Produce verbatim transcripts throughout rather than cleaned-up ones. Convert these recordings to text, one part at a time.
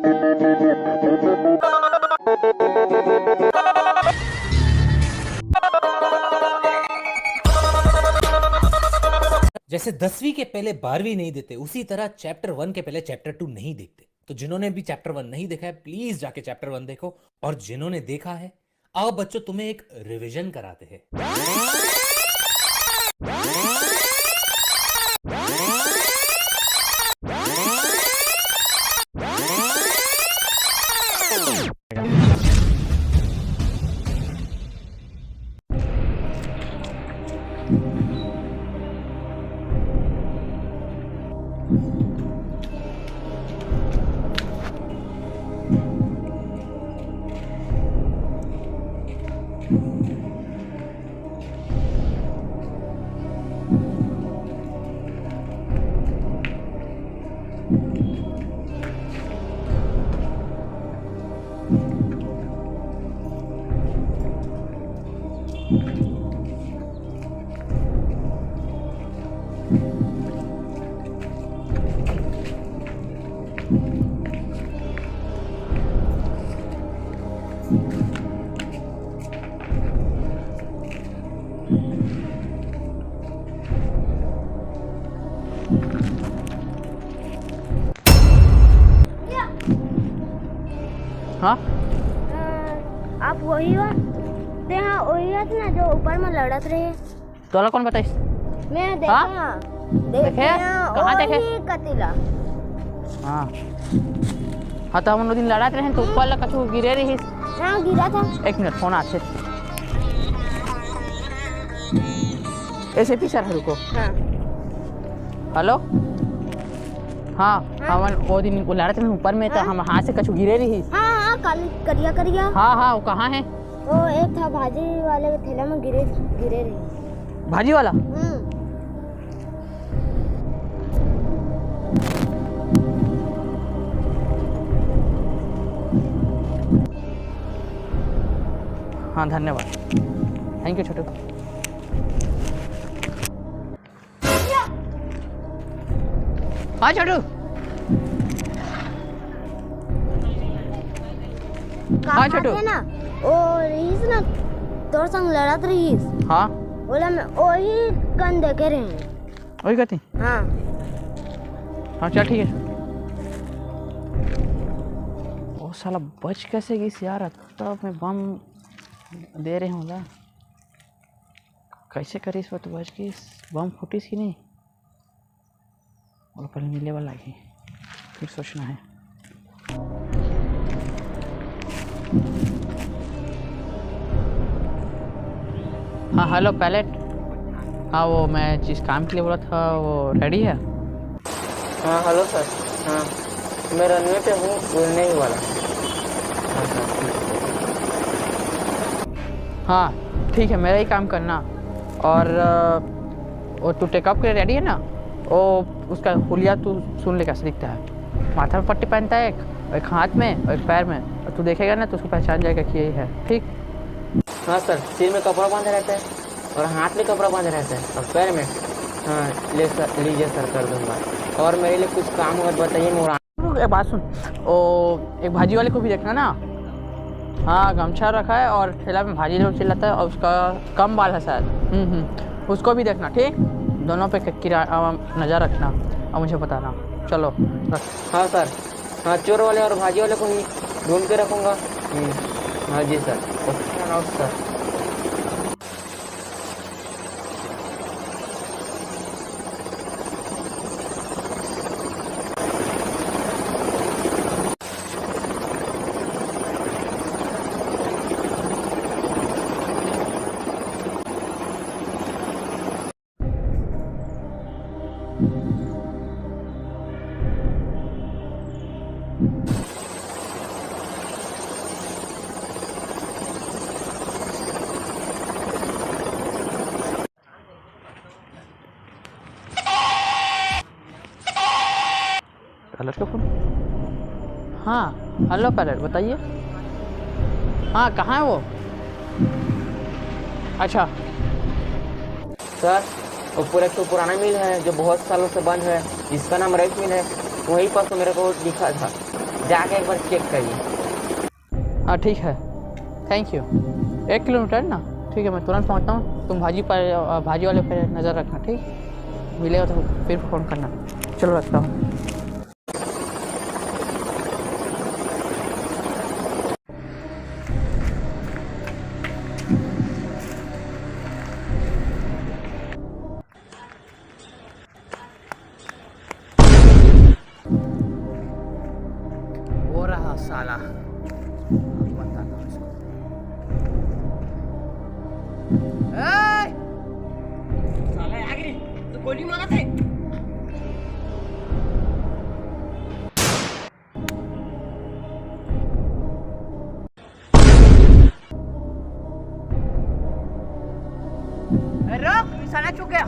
जैसे दसवीं के पहले बारहवीं नहीं देते, उसी तरह चैप्टर वन के पहले चैप्टर टू नहीं देखते। तो जिन्होंने भी चैप्टर वन नहीं देखा है, प्लीज जाके चैप्टर वन देखो, और जिन्होंने देखा है, आओ बच्चों, तुम्हें एक रिवीजन कराते हैं। हाँ? अ, आप वही हो? ते हाँ, वही हस ना जो ऊपर में लड़त रहे? तोला कौन बताइस? मैं देखे हाँ? हाँ। देखे देखे? हाँ, कहाँ देखे? वही कतिला। हाँ। हाँ, तो हमन ओ दिन लड़त रहे, तो ऊपर ला कछु गिरे रहिस। हाँ, गिरा था। एक मिनट, फोन आथे। एसएपी सर, रुको। हाँ। हेलो? हाँ, हाँ। हमन ओ दिन वो लड़त रहे ऊपर में, तो हाँ। हम हाथ से कछु गिरे रहिस। हाँ, हाँ, काली करिया, करिया। हाँ, हाँ, वो कहाँ है? वो एक था भाजी वाले के ठेला में गिरे, गिरे रहिस। भाजी वाला? हम्म। हाँ, धन्यवाद। Thank you, छोटू। हाँ, छोटू। का हाँ, बात छोटू। है ना, ओ रहीस ना, तोर संग लड़त रहीस। हाँ। ओला मैं ओही कन देखे रहे। ओही कति? हाँ। हाँ, चल, ठीक है। ओ साला बच कैसे गिस यार, अतना मैं बम दे रहे हूँ ला। कैसे करिस वो तो बच गिस, बम फूटिस कि नहीं? ओला पहले मिले वाला ही, फिर सोचना है। हाँ, हेलो, पायलट। हाँ, वो मैं जिस काम के लिए बोला था, वो रेडी है? हाँ, हेलो सर। हाँ, मैं रनवे पे हूँ, उड़ने ही वाला। हाँ सर, ठीक है। हाँ, ठीक है, मेरा ही काम करना। और, अ, वो तू टेकअप के लिए रेडी है ना? वो उसका हुलिया तू सुन ले कैसे दिखता है। माथा पे पट्टी पहनता है एक, एक हाथ में और एक पैर में, और तू देखेगा ना तो उसको पहचान जाएगा कि यही है, ठीक? हाँ सर, सिर में कपड़ा बांधे रहता है और हाथ में कपड़ा बांधे रहता है और पैर में। हाँ, ले सर, लीजिए सर, कर दूंगा। और मेरे लिए कुछ काम हो तो बताइए, मैं उड़ा एक बात सुन, ओ, एक भाजी वाले को भी देखना ना। हाँ, गमछा रखा है और ठेला में भाजी लोग चिल्लाता है और उसका कम बाल है शायद। हम्म, हम्म, उसको भी देखना, ठीक? दोनों पे क-, किरा-, अ, नज़र रखना और मुझे बताना। चलो, रख। हाँ सर, हाँ, चोर वाले और भाजी वाले को ही ढूंढ के रखूंगा। हम्म, हाँ जी सर, ओके सर। पायलट का फोन। हाँ, हेलो पायलट, बताइए। हाँ, कहाँ है वो? अच्छा। सर, वो पूरा एक तो पुराना मिल है जो बहुत सालों से बंद है, जिसका नाम राइस मिल है, वहीं पर तो मेरे को दिखा था। जाके एक बार चेक करिए। हाँ, ठीक है, थैंक यू। एक किलोमीटर ना? ठीक है, मैं तुरंत पहुँचता हूँ। तुम भाजी पर, भाजी वाले पे नज़र रखना, ठीक? मिलेगा तो फिर फ़ोन करना। चलो, रखता हूँ। वो रहा साला। अब बताता हूँ इसको। ए! साला आगे तो गोली मारा थे। रुक, निशाना चूक गया।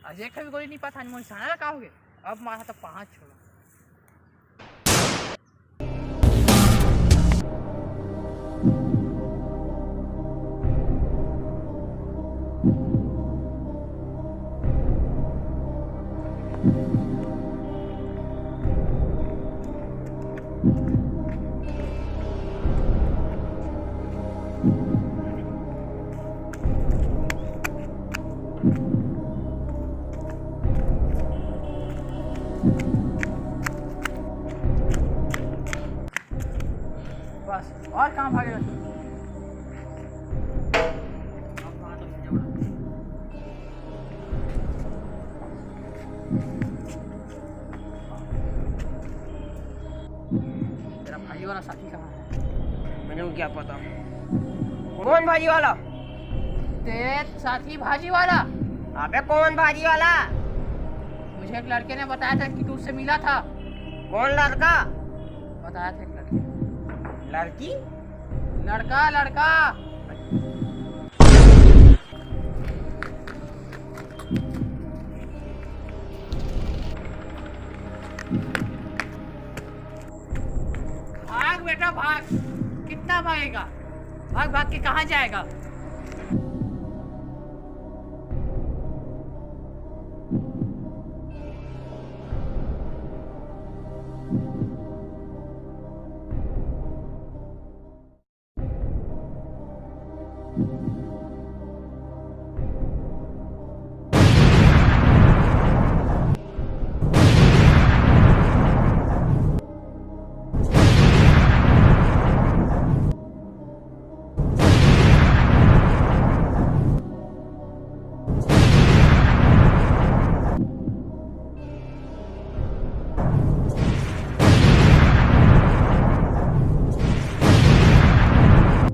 अजय का भी गोली नहीं पाता, मोर साला का हो गया। अब मारा तो पाँच छोड़ा। बस, और कहाँ भागेगा तू? तेरा भाई वाला साथी कहाँ है? मैंने को क्या पता। कौन भाजी वाला? तेरे साथी भाजी वाला। अबे कौन भाजी वाला? मुझे एक लड़के ने बताया था कि तू उससे मिला था। कौन लड़का? बताया था एक लड़के ने। लड़की? लड़का, लड़का। भाग बेटा भाग, कितना भागेगा? भाग भाग के कहाँ जाएगा?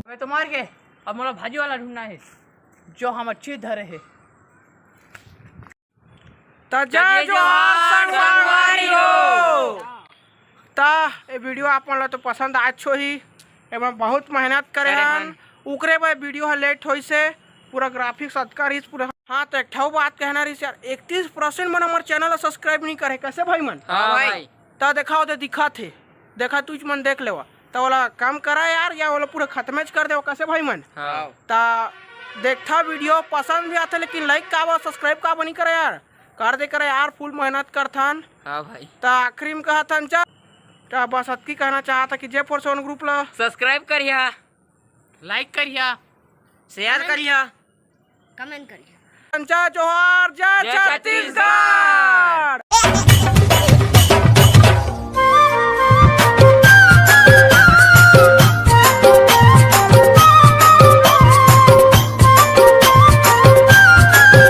मैं तो मार के, अब मोला भाजी वाला ढूंढना है, जो हम अच्छे धरे है। त जय जोहार संगवारी हो। त ए वीडियो आप मन ला तो पसंद आच होही, एमा बहुत मेहनत करे हन, उकरे बर वीडियो ह लेट होइस हे, पूरा ग्राफिक्स अतका रहिस पूरा। हाँ, त एक ठो बात कहना रहिस यार, इकतीस परसेंट मन हमर चैनल ला सब्सक्राइब नहीं करे, कैसे भाई मन? हाँ भाई। त देखा ओदे दिखत हे, देखा तुझ मन देख लेवा, त ओला कम करा यार, या ओला पूरा खतमेच कर देवा, कैसे भाई मन? हाँ। त देखथा वीडियो पसंद भी आथे, लेकिन लाइक का बा, सब्सक्राइब का बा नहीं करा यार, कर दे करा यार, फुल मेहनत करथन। हाँ भाई। त आखिरी में कहथन, चल, त बस अतकी कहना चाहत हन कि जे फोर सेवन ग्रुप ला सब्सक्राइब करिहा, लाइक करिहा, शेयर करिहा, कमेंट करिहा। जय जोहार, जय जय छत्तीस-